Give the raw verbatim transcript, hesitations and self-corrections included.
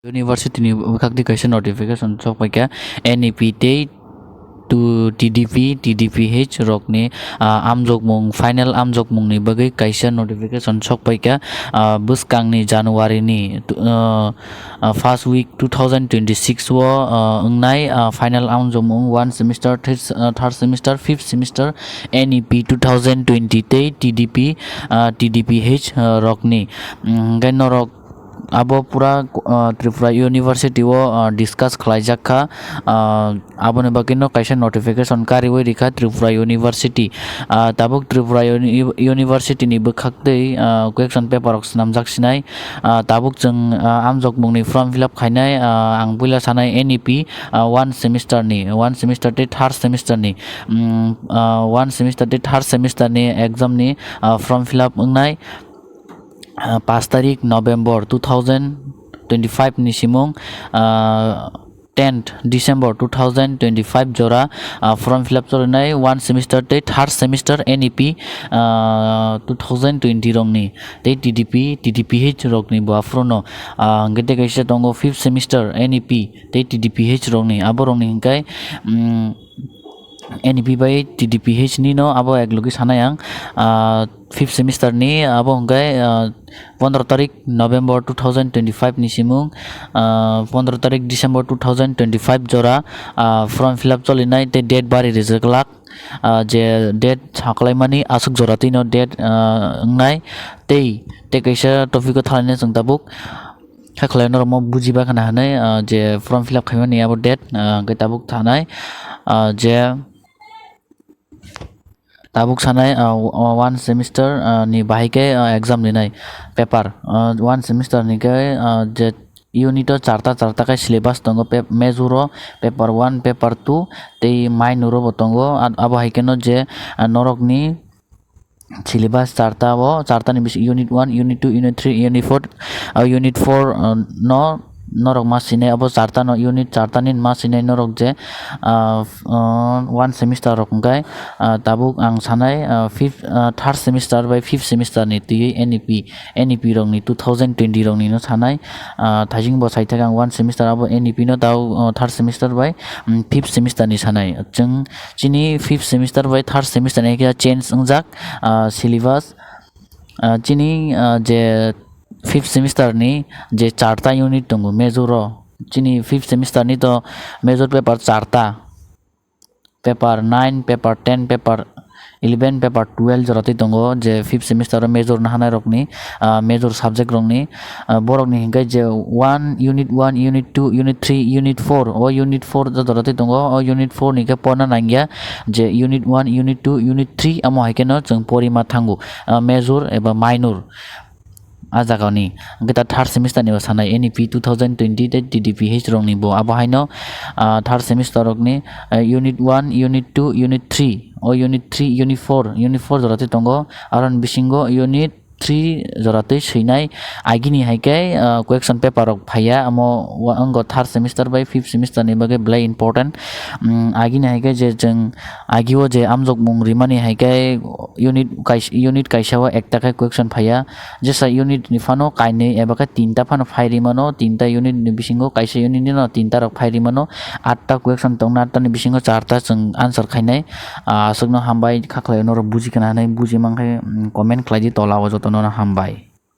University ni bwkhak twi kaisa notification sok paikha, N E P tei to T D P, T D P H rokni, ah, amjokmung, final amjokmungni bagwi kaisa notification sok paikha, ah, bwskangni January ni, ah, ah, first week two thousand twenty-six o, ah, wngnai, ah, final amjokmung one semester, third, ah, third semester, fifth semester, N E P two thousand twenty tei T D P, ah, T D P H, ah, rokni. Mm, hwnkhe norok abo pura, ah, Tripura University o, ah, discuss khlaijak kha, ah, aboni bagwi no kaisa notification kariwi rikha Tripura University. Ah, tabuk Tripura Uni-, University ni bwkhak twi, ah, question paper rok swnamjak sinai. Ah, tabuk chwng, ah, amjokmungni form fill up khainai, ah, ang puila sanai N E P, ah, one semester ni, one semester tei third semester ni, mm, ah, one semester tei third semester ni exam ni, ah, form fill up wngnai. Ah, pash tarik November two thousand twenty-five ni simung, ah, tenth December two thousand twenty-five jora, ah, form fill up cholinai one semester tei third semester N E P, ah, two thousand twenty rokni tei T D P, T D P H rokni bo aphuru no, ah, hwnkhe tei kaisa tongo fifth semester N E P tei T D P H rokni, abo rokni hwnkhe, mm, N E P bai T D P H ni no abo ek logi sanai ang, ah, fifth semester ni abo hwnkhe, ah, pondro tarik November two thousand twenty-five ni simung, ah, pondro tarik December two thousand twenty-five jora, ah, form fill up cholinai tei date bari rijak lak, ah, je date saklaimani aswk jora twi no date, ah, wngnai tei, tei kaisa topic o thalaina chwng tabuk. Kha khlai norok mo bujiba khna hwnwi, ah, je form fill up khaimani abo date, ah, hwnkhe tabuk thanai, ah, je tabuk sanai, ah, o-, one semester, ah, ni bahai khe, ah, exam rinai paper, ah, one semester ni khe, ah, je unit o charta charta khe syllabus tongo, pep-, major o paper one, paper two tei minor o bo tongo, a-, abo hai kheno je, ah, norokni syllabus charta o, charta ni bisi unit one, unit two, unit three, unit four, ah, unit four, ah, no norok ma sinai, abo charta no unit charta ni ma sinai norok je, ah, f-, ah, one semester rok hwnkhe, ah, tabuk ang sanai, ah, fifth, ah, third semester bai fifth semester ni twi N E P, N E P rok ni two thousand twenty rok ni no sanai, ah, thaising bo saithak ang one semester abo N E P no tao, ah, third semester bai, mm, fifth semester ni sanai. Chwng chini fifth semester bai third semester ni khe change wngjak, ah, syllabus. Ah, chini, ah, je fifth semester ni je charta unit tongo major o, chini fifth semester ni to major paper charta, paper nine, paper ten, paper eleven, paper twelve jora twi tongo, je fifth semester o major nahanai rokni, ah, major subject rokni, ah, borokni hwnkhe je one, unit one, unit two, unit three, unit four, o unit four jora twi tongo, o unit four ni khe porna nangya, je unit one, unit two, unit three amo hai kheno chwng porima thango, ah, major eba minor. A jaga ni hwnkhe ta third semester ni bo sanai N E P two thousand twenty tei T D P H rok ni bo abo haino, ah, third semester rok ni, ah, unit one, unit two, unit three, o unit three, unit four, unit four jora twi tongo, aro ni bisingo unit three jora twi swinai. Agini hai khe, ah, question paper rok phaiya, amo wa-, wngo third semester bai fifth semester ni bagwi belai important. Mm, agini hai khe je chwng agi o je amjokmung rimani hai khe unit kais-, unit kaisa o ekta khe question phaiya. Jesa unit ni phano kainwi eba khe tinta phano phai ri mano, tinta unit ni bisingo kaisa unit ni no tinta rok phai ri mano, atta question tongna, atta ni bisingo charta chwng answer khainai. Ah, aswkno hambai, kha khlai norok buji khna hwnwi buji mankhe, mm, comment khlai di tola o jotono no hambai.